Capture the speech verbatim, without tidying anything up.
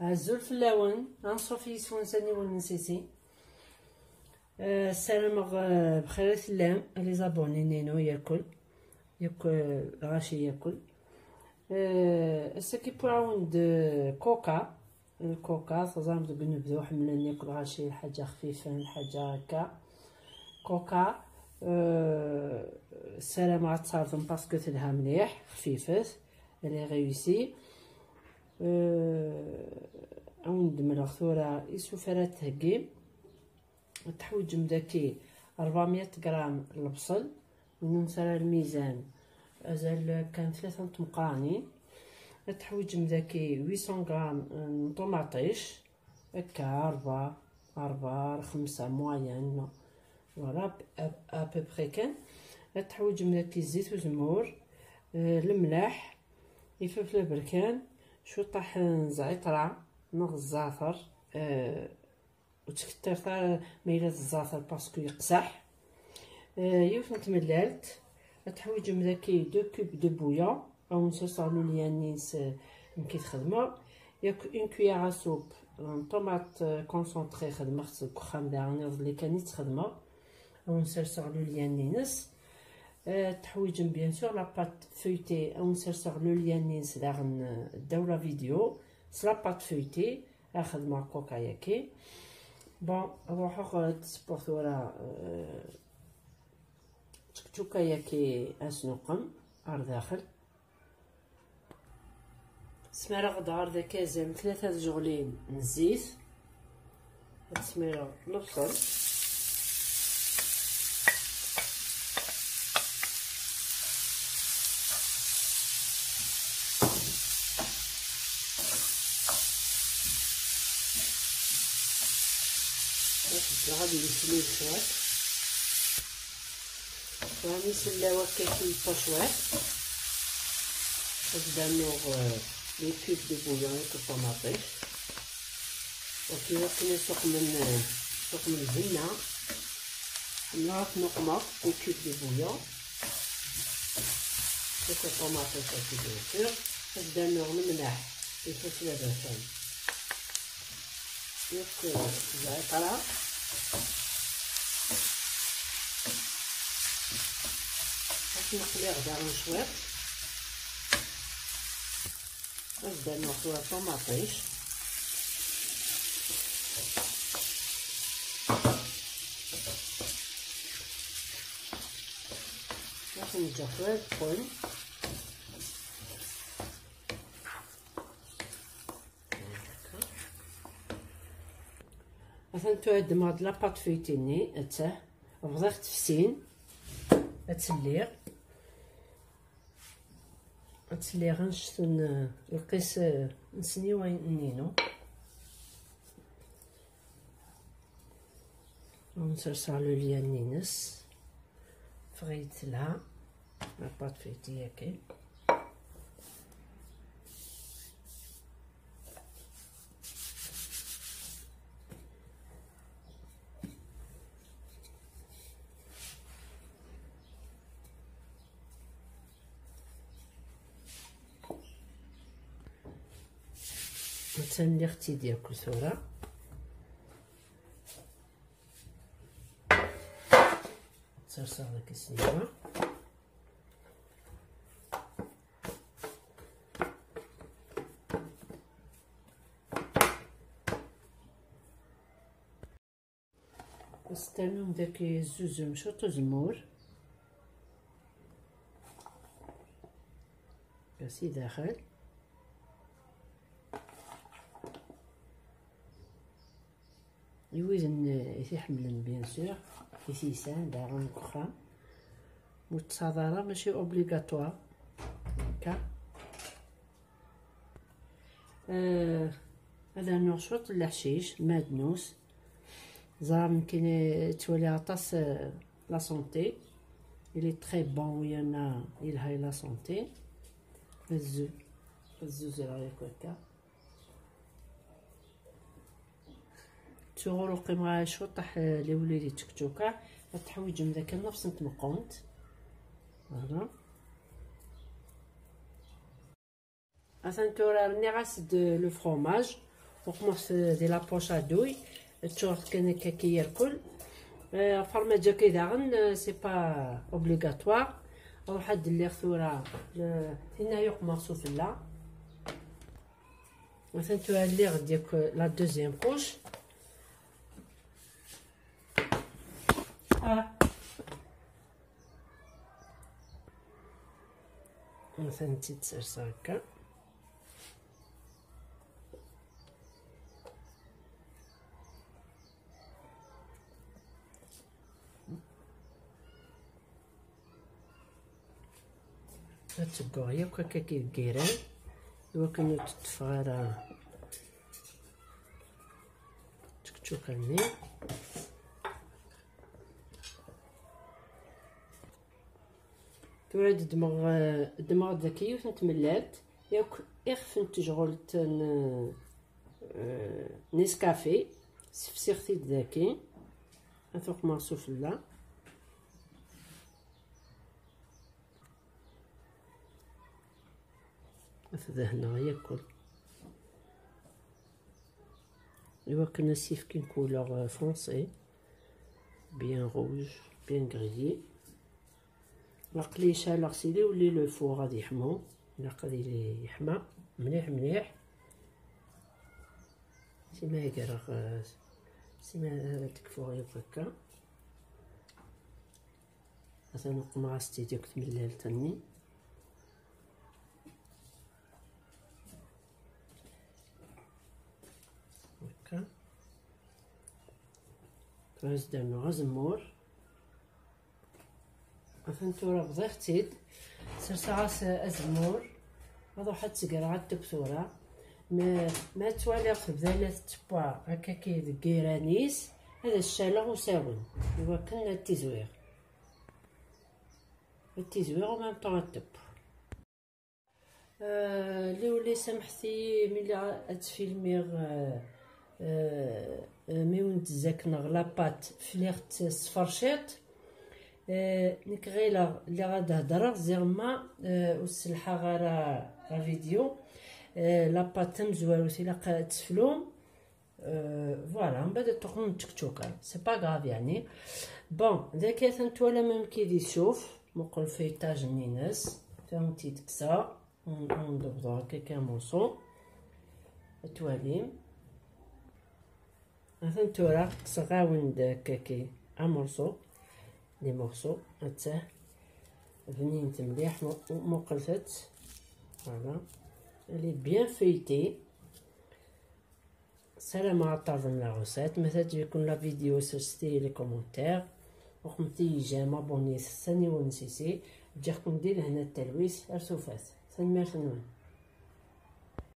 Azul fell-awen, anṣuf yis-wen s aniwel n Sisi. Eh, ssarameɣ, eh, bxir i tellam, les abonnés-inu yakk, yakk, eh, lɣaci yakk. Eh, ass-agi wwiɣ-awen-d, eh, coca. Lcoca, teẓram deg unebdu ḥemmlen yakk lɣaci, lḥaǧa xfifen, lḥaǧa akka. Coca, eh, ssarameɣ ad tt-terẓem parce que telha mliḥ, xfifet, elle est réussie. Eh, ad wen-d-mleɣ tura isufar ad theggim. Ad teḥwiǧem daki ṛebɛemya gram n lebṣel, ur nensa ara lmizan, azal kan tlata n temqranin. Ad teḥwiǧem daki huit cents gram n ṭumaṭic, akka ṛebɛa, ṛebɛa, xemsa, moyenne. Voilà, à, à peu près kan. Ad teḥwiǧem daki zzit uzemmur, eh, lemleḥ, ifelfel aberkan, cwiṭaḥ n zɛiṭra neɣ zzeɛter, eh, ur ttkettret ara ma yella d zzeɛter parce que yeqseḥ. Eh, yiwet n tmellalt, ad teḥwiǧem daki deux cubes de bouillon, ad wen-serseɣ lulya-nni-ines, eh, amek i t-xedmeɣ. Yakk une cuillère à soupe n tomate, eh, concentrée, xedmeɣ-tt deg uxxam daɣen, iḍelli kan i tt-xedmeɣ. Ad wen-serseɣ lulya-nni-ines. Eh, teḥwiǧem bien sûr la pâte feuilletée, ad wen-serseɣ lulya-nni-ines daɣen, eh, ddaw la vidéo, s la pâte feuilletée. Ad xedmeɣ coca-yaki. Bon, ruḥeɣ, eh, ad d-sewweɣ tura, eh, tčekčuka-yaki, ad s-nuqem ar daxel. Smareɣ-d ɣer daki azal n tlata tjeɣlin n zzit. Ad smireɣ lebṣel. Ad t-ǧǧeɣ ad yesli cwiṭ. Rani sellaw akka kiyfa cwiṭ. Ad d-rnuɣ, eh, les cubes de bouillon akked ṭumaṭic. Waki wakken ad suqmen, eh, suqmen lbenna. Ḥemmleɣ ad t-nuqmeɣ, les cubes de bouillon. Akked ṭumaṭic, akked bien sûr. Ad d-rnuɣ lemleḥ, ifassen aberkan. Yakk zɛiṭra. Ad t-neqliɣ daɣen cwiṭ. Ad d-rnuɣ tura ṭumaṭic. Ad ten-ǧǧeɣ tura ad qqen. Atan tura ddmeɣ-d la pâte feuilletée-nni, attah, bḍiɣ-tt f sin, ad tt-lliɣ, ad tt-lliɣ annect n, lqis n sniwayen-nni-inu. Ad serseɣ lulya-nni-ines. Teffeɣ-iyi-d telha. La pâte feuilletée-yaki. Attan lliɣ-tt-id yakk tura. Serseɣ deg isenwa. Ad s-ternum daki zuzem ciṭ uzemmur. Bas i daxel. I widen, eh, i t-iḥemmlen, bien sûr, i t-yesɛan daɣen deg uxxam. Ur tettaḍ ara, mačči obligatoire. Akka. Eh, ad rnuɣ cwiṭ n leḥcic, madnus. Ẓer nekkini ttwaliɣ aṭas, eh, la santé. Il est très bon, yerna yelha i la santé. Ad zu-, ad zuzreɣ yakk akka. Ttuɣ ur uqimeɣ ara cwiṭ, eh, les wlidi tčekčuka. Ad teḥwiǧem daki nnefs n tmeqqunt. Voilà. Atan tura rniɣ-as-d le fromage. Uqmeɣ-t di la poche à douille, ččureɣ-t kan akka kki yerkul. Euh, format-agi daɣen, euh, c'est pas obligatoire. Ruḥ ad lliɣ tura, euh, tinna yuqmeɣ sufella. Atan tura lliɣ-d yakk la deuxième couche. Ah. Atan tt-id-serseɣ akka. Ad tegguɣ yakk akka deg yiran, iwakken ur teṭṭfeɣ ara tčekčuka-nni. Tura ad ddmeɣ, ddmeɣ-d daki yiwet n tmellalt, yakk ixef n tejɣelt n, eh, Nescafé, sefsiɣ-t-id daki, ad tuqmeɣ sufella. Ad t-dehneɣ yakk. Iwakken ad s-yefk une couleur, euh, foncée, bien rouge, bien grillé. Aql-i caleɣ sidi uli le four ad yeḥmu. Ilaq ad yili yeḥma mliḥ mliḥ. Sima ad greɣ, euh, sima ad tekfuɣ yakk akka. Atan uqmeɣ-as-tt-id akk tmellalt-nni. Akka. Tura ad s-d-rnuɣ azemmur. Atan tura bḍiɣ-tt-id. Serseɣ-as azemmur. Ad ruḥ ad tt-greɣ ad teb tura. Ma, ma twaliɣ tebda la tettewwa akka ki deg yiran-is, ad as-caleɣ usawen, iwakken ad tizwiɣ. Ad tizwiɣ en même temps ad teb. Euh, liwli samḥet-iyi mi la ad ttfilmiɣ, euh, euh, euh, mi wen-d-zzakneɣ la pâte, fliɣ-tt s tferciṭ. Euh, nekk ɣileɣ lliɣ ad d-hedreɣ, ziɣ ma, euh, ur selḥaɣ ara la vidéo. Euh, la pâte tamezwarut ilaq ad teflum. Euh, voilà, mbaɛd ad tuqmem tčekčuka, c'est pas grave, yeɛni. Bon, daki atan twalam amek i d-isuff, muqel feuilletage-nni-ines, tura ad wen-t-id-kkseɣ, ad wen-d-wwḍeɣ akka kan morceau, ad twalim. Atan tura kkseɣ-awen-d akka kan morceau, des morceaux, attah, bnint mliḥ, mu-, muqlet-tt, voilà, elle est bien feuilletée. Ssarameɣ ad taḍen la recette. Ma teɛǧeb-iken la vidéo, serset-iyi les commentaires. Uqmet-iyi j'aime, abonnez-t s aniwen sisi. Ǧǧiɣ-ken di lehna d talwit. Ar tufat. Tanemmirt-nwen.